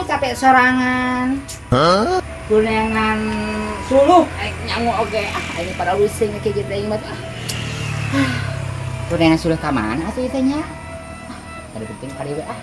Capek sorangan. Kurengan suluh aing nyangu oge. Ah, ini pada lusing kayak gitu aing mah. Ah. Kurengan suluh ka mana atuh ieu teh nya? Ah, ada penting kali we ah.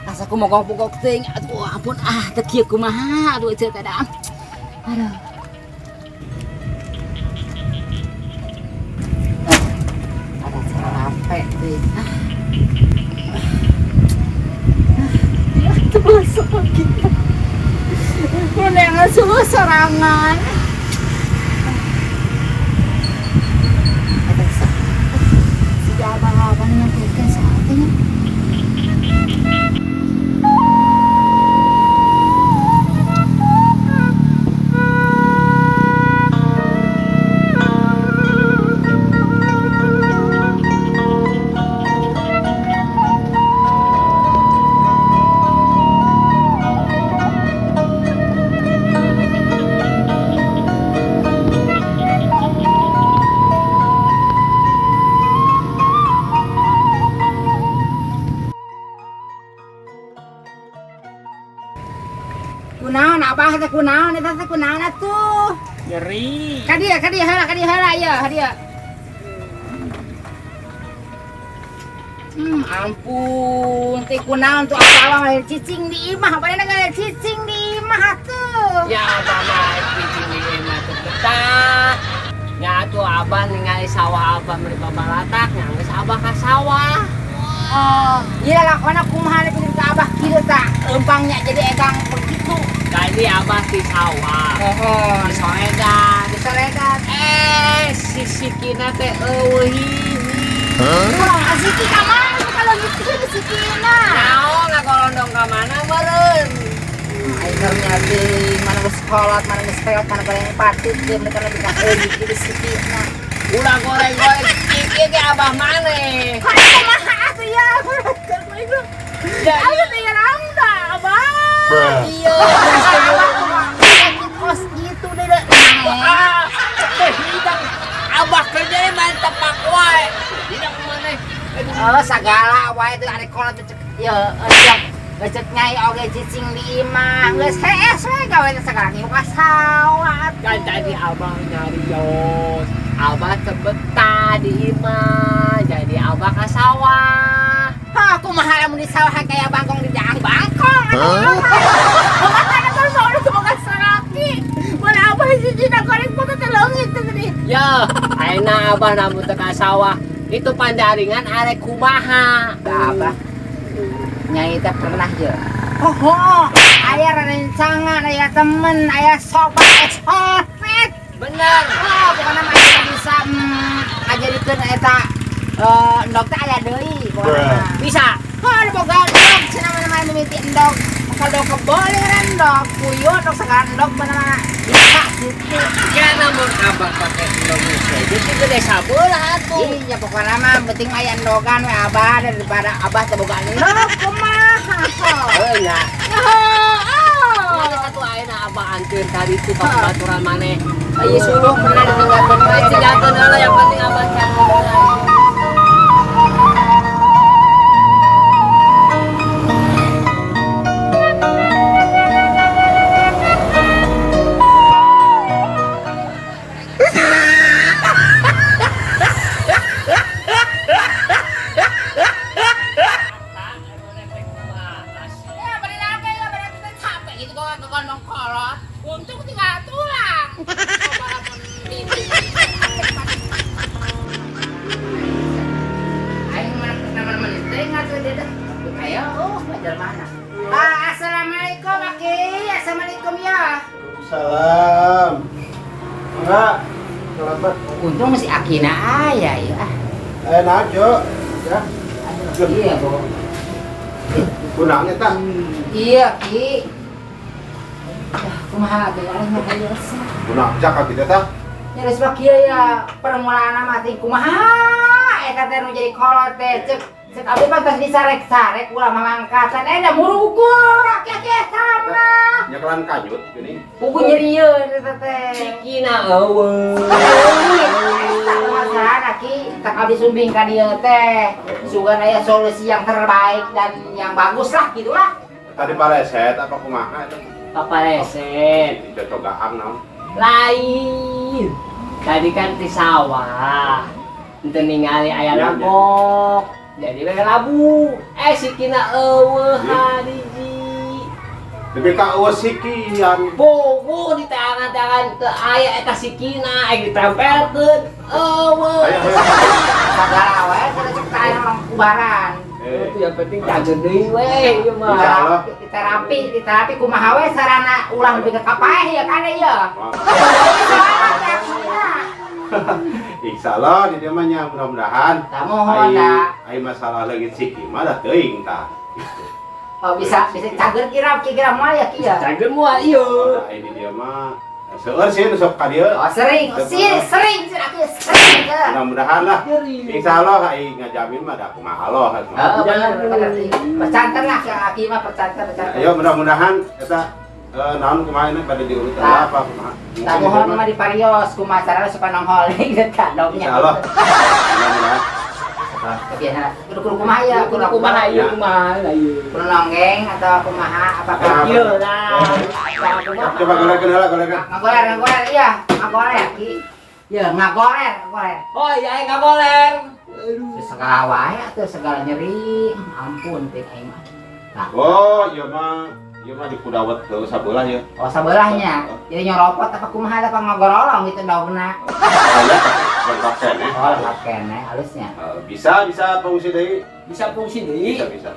Asa aku mogok-mogok teuing, aduh ampun ah, teu kieu kumaha, aduh eceu teh da. Aduh. Ada capek teuing. Ah. Ya, teu masuk lagi. Kuneangan suluh sorangan. Eta si abang-abang nyampeurkeun saha teh nya? Kunaon abah teh kunaon eta teh kunaon atuh? Nyeri. Ka dieu heula, ka dieu heula ieu, ka dieu. Ampun, teh kunaon tuh abah mah cicing di imah, padahal nggak cicing di imah atuh. Ya abah mah cicing di imah teh betah. Nya atuh abah ningali sawah abah meuli babalatak, nya geus abah ka sawah. Oh, iya lakona kumaha nih ka abah kieu tah, leumpangnya jadi egang begitu. Tadi abah di sawah. Oh, di soregan. Di soregan. Si sikina teh eueuh hiji. Hah? Siki ka mana kalau gitu sikina? Naon ngagolondong ka mana meureun? Aing nyari mana geus kolot, mana geus peot, mana goreng patut, dia mereka lebih ka eueuh kieu sikina. Ulah goreng-goreng siki ge abah maneh. Kok kumaha atuh ya? Ayo teh rangda, abah. Iya, sakit kos gitu deh. Ah, teh hidang abah kerja mantep pak wae. Hidang maneh. Oh, sagala wae teh arek kolot cek ya siap. Ngecek nyai oge cicing di imah. Geus hees we gawe teh sagala ge ka sawah. Kan tadi abah nyarios. Abah tebetah di imah, jadi abah ka sawah. Hah, kumaha lamun di sawah kayak bangkong di jaang bangkong. Kumaha atuh mau udah boga saraki. Mun abah hiji-hijina goreng foto teh leungit teh tadi. Ya, ayeuna abah namun teu ka sawah. Itu pandaringan arek kumaha. Tah, abah. Nyai teh pernah je. Oh, aya rencangan, aya temen, aya sobat, aya sosmed. Bener. Oh, pokoknya mah aya bisa ngajadikeun eta endog teh aya deui pokoknya mah. Bisa. Oh, ada boga endog cenah mana-mana mimiti endog. Kalau kebo dengan endog, puyuh endog segala endog mana-mana bisa gitu. Ya namun abah pakai endog saja itu gede sabelah atuh. Iya pokoknya mah penting aya endogan we abah daripada abah teu boga endog kumaha. Heuh nya. Oh. Mana satu ayeuna abah anteun tadi itu ka baturan maneh. Ieu suluh pernah ditinggalkeun we, tinggalkeun heula yang penting abah can heula. Ngomong kolot, untung tinggal tulang. Coba lamun di Aing mah nama-nama teh ngatuh dia dah. Ayo, oh, belajar mana? Ah, assalamualaikum, Aki. Assalamualaikum ya. Salam. Enggak, selamat. Untung masih Akina aya ya. Eh, nah, Jo. Ya, Aduh, iya, Bo. kunaon eta? Iya, Ki. Ah, kumaha teh aing mah biasa. Kunaon jak ka kitu tah? Ya geus mah kieu ya, permulaan mah teh kumaha eta teh nu jadi kolot teh cek cek abdi mah tos disarek-sarek ulah mangkatan eh da murukul aki-aki eta mah. Nyekelan kanyut geuning. Pugu nyerieun eta teh. Sikina eueuh. Eta masalahna, Ki, tak abdi sumbing ka dieu teh. Sugan aya solusi yang terbaik dan yang bagus lah gitu lah. Tadi paleset apa kumaha eta? Papaleset. Dicocogaan naon? Lain. Tadi kan di sawah. Ente ningali aya Ya, ya. legok. Jadi we labu. Eh sikina eueuh hiji. Lebih ka eueuh sikian. Bogo di tangan-tangan teu aya eta sikina aing ditempelkeun. Eueuh. Ayo, ayo. Sagala we cenah cek teh aya mah kubaran. Eh, Itu yang penting cager deui we ieu mah. Insya Allah. Diterapi, diterapi kumaha we sarana ulah lebih ke kapaeh ya kan ya. Wah. Soalna teh akina. Insya Allah di dieu mah nya mudah-mudahan Tah mohon da. Ai masalah leungit siki mah dah teuing tah. Gitu. Oh, bisa bisa cager kira kira moal ya, Ki ya. Cager moal ieu. Oh, da ai di dieu mah seueur sih nu sok ka dieu. Oh, sering, oh, sih, sering, cenah Ki, sering ya. Mudah-mudahan lah. Nyeri. Insya Allah ai ngajamin mah da kumaha Allah. Heeh, bener bener. Percanten lah si Aki mah percanten percanten. Ayo mudah-mudahan eta naon kumaha ini pada diurut Tah. apa kumaha. Tah mohon mah diparios kumaha carana supaya nongol gitu kan dongnya. Insya Allah. Mudah-mudahan. Kebiasaan. Kudu kudu kumaha ya, Kudu kumaha ieu Ya. kumaha lah ieu. Kudu nonggeng atau kumaha apakah Ya. Ieu lah. Tah kumaha. Coba golekeun heula golekeun. Ngagoler, ngagoler, iya, ngagoler, Ki. Ya, ngagoler, ngagoler. Oh iya aing ngagoler. Aduh. Segala wae atuh segala nyeri. Ampun teh aing mah. Tah. Oh, ieu mah di kudawet teu sabelah ya. Oh, sebelahnya. Jadi nyoropot apa kumaha apa ngagorolong gitu dogna. Aya lengkap keneh. Oh, lengkap keneh halusnya. Bisa bisa fungsi deui. Bisa fungsi deui. Bisa bisa.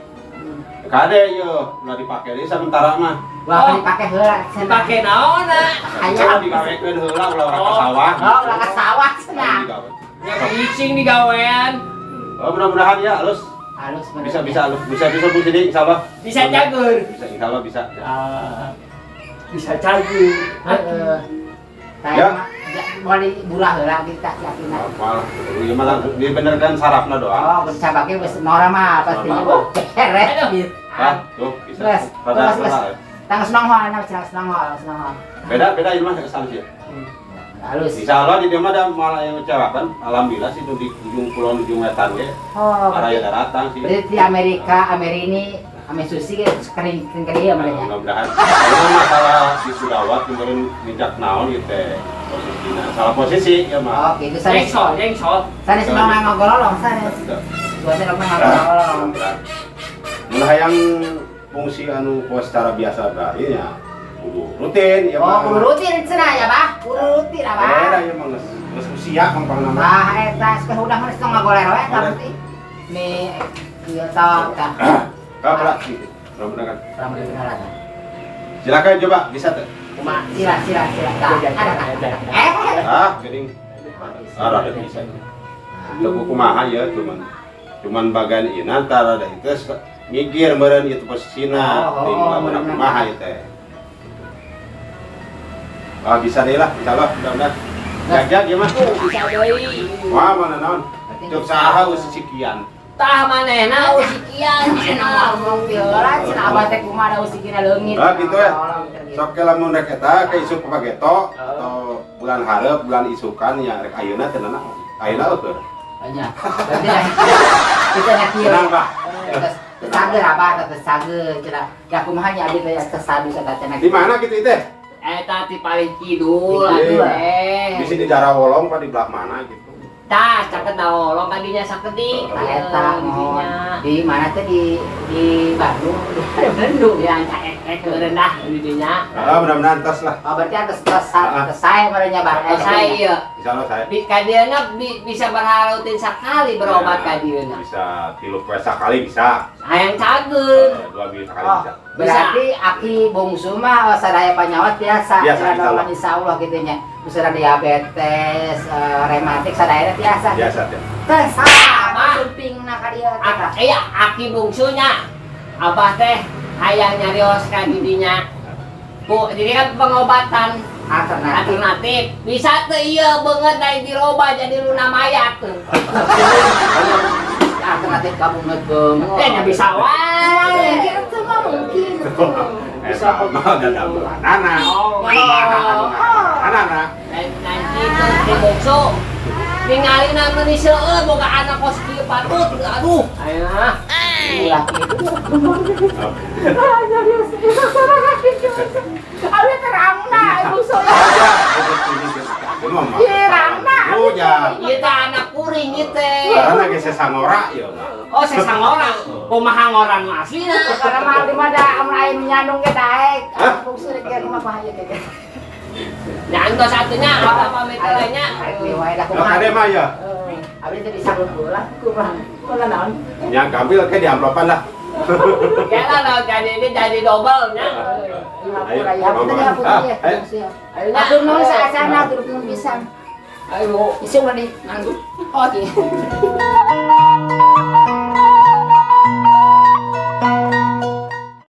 Kade ieu ulah dipake deui sementara mah. Wah, Oh. dipake heula cenah. Dipake naonna? Aya. Aya digawekeun heula ulah urang ka sawah. Oh, ulah ka sawah cenah. Digawe. Ya cicing digawean. Oh, mudah-mudahan ya halus. Halus bener. Bisa bisa halus. Bisa bisa fungsi deui insyaallah. Bisa cager. Bisa insyaallah bisa. Ah, bisa cager. Heeh. Ya. Tah boleh burah heula kita yakin. Apa lah, ieu mah langsung dibenerkan sarafna doang. Oh, cabaknya geus normal pasti. Normal. Beres gitu. Ah, tuh bisa. Geus, Rada geus, geus. rada. Tangges nongol, tangges nongol, tangges nongol. Beda beda ieu mah halus ya. Halus. Insya Allah di dia mah ada malah yang ngecewakan. Alhamdulillah sih itu di ujung kulon ujung wetan ge. Oh, Araya berarti, daratan sih. berarti di Amerika, Amerini, Ame Susi ge kering kering kering ya mereka. Mudah-mudahan. Ini masalah di Sudawat kemarin mijak naon gitu teh posisinya. Salah posisi ya mah. Oh, gitu sanes. Jengsol, jengsol. Sanes nong ngagorolong, sanes. Suasana nong ngagorolong. Mudah-mudahan. Mun hayang fungsi anu pos secara biasa bae nya kudu rutin ya Oh, mah. kudu rutin cenah ya, Bah. Kudu rutin Beda abah. ya mah geus geus usia pang nama. Bah, eta geus udah geus tong ngagoler we eta berarti. Nih, ieu tah tah. Kapan gitu. Mudah-mudahan. Alhamdulillah. Silakan coba bisa tuh. Kumaha? Sila, sila, sila. Tah, ada tah. Eh. Ah, geuning. Ah, rada bisa. Teu kumaha ya cuman cuman bagian ieu antara ada itu ngigir meureun itu posisina Oh, ting oh, lamun bener. kumaha ieu teh. Ah, bisa deh lah, insyaallah mudah-mudahan. Jag-jag ya mah. Oh, bisa deui. Wah, mana naon? Cuk saha eusi sikian. Tah manehna usikian Cenah ngomong heula cenah abah teh kumaha da usikina leungit. Ah, gitu ya. Sok ke lamun rek eta ke isuk pageto atau bulan hareup, bulan isukan ya rek ayeuna teh naon. Ayeuna eueuh. Banyak. Berarti lah. Kita nak kieu. Tenang, Pak. Terus sager abah terus sager cenah. Ya kumaha nya abdi teh sesadu eta cenah. Di mana gitu teh? Eta ti paling kidul Di atuh eh. Di sini Darawolong Pak di belah mana gitu. Tah, caket nolong kadinya sakedik. Tah eta mohon. Di mana teh, di Bandung, di Bandung? Ya, caek rendah di dinya. Ah, mudah-mudahan tos lah. Oh, berarti atas tes Ah. selesai merenya bah. Selesai ieu. Insya Allah saya. Di kadieuna bisa berharutin sekali berobat Ya, kadieuna. Bisa 3 poe sekali bisa. Hayang cageun. 2 minggu sekali Oh, bisa. berarti aki bungsu mah, oh, sadaya panyawat biasa. Biasa, Jalan insya Allah. insya Allah gitu nya. Misalnya diabetes, rematik sadaya biasa. Biasa ya. Teh Abah. sumpingna ka dieu teh. Iya, aki bungsunya. Abah teh hayang nyarios ka didinya. Bu, jadi kan pengobatan Alternatif. Alternatif. Bisa teu ieu beungeut dari diroba jadi luna mayat tuh? Alternatif kamu ngebeungeut. Eh, nya bisa wae. Gitu mah mungkin tuh. Bisa mah ada bulanana. Oh. Anak. Lain lain kitu di bungsu. Ningali meuni seueur boga anak kos kieu patut. Aduh, ayeuna. Ulah gitu. Abi terangna ibu soalnya. Kirangna. Oh ya. Ieu teh anak kuring ieu teh. Karena geus sesangora ya mah. Oh, sesangora. Kumaha ngora nu aslina? Karena mah abdi mah da amun aya nu nyandung ge daek. Bungsu rek ge kumaha bahaya ge. Nya entos atunya apa pamit heula nya. Arek wae dah Lo kumaha. kade mah ya. Abdi teh bisa bola kumaha. Bola naon? Yang gambil ke di amplopan lah. Ya lah, lah, jadi ini jadi double nya. Ayo, Ayo, hapunten ya, hapunten ya. Ah, ayo. Ayo nya. Atur nuhun saacana, atur nuhun pisan. Ayo. Isung ulah di nanggung. Oh, kieu.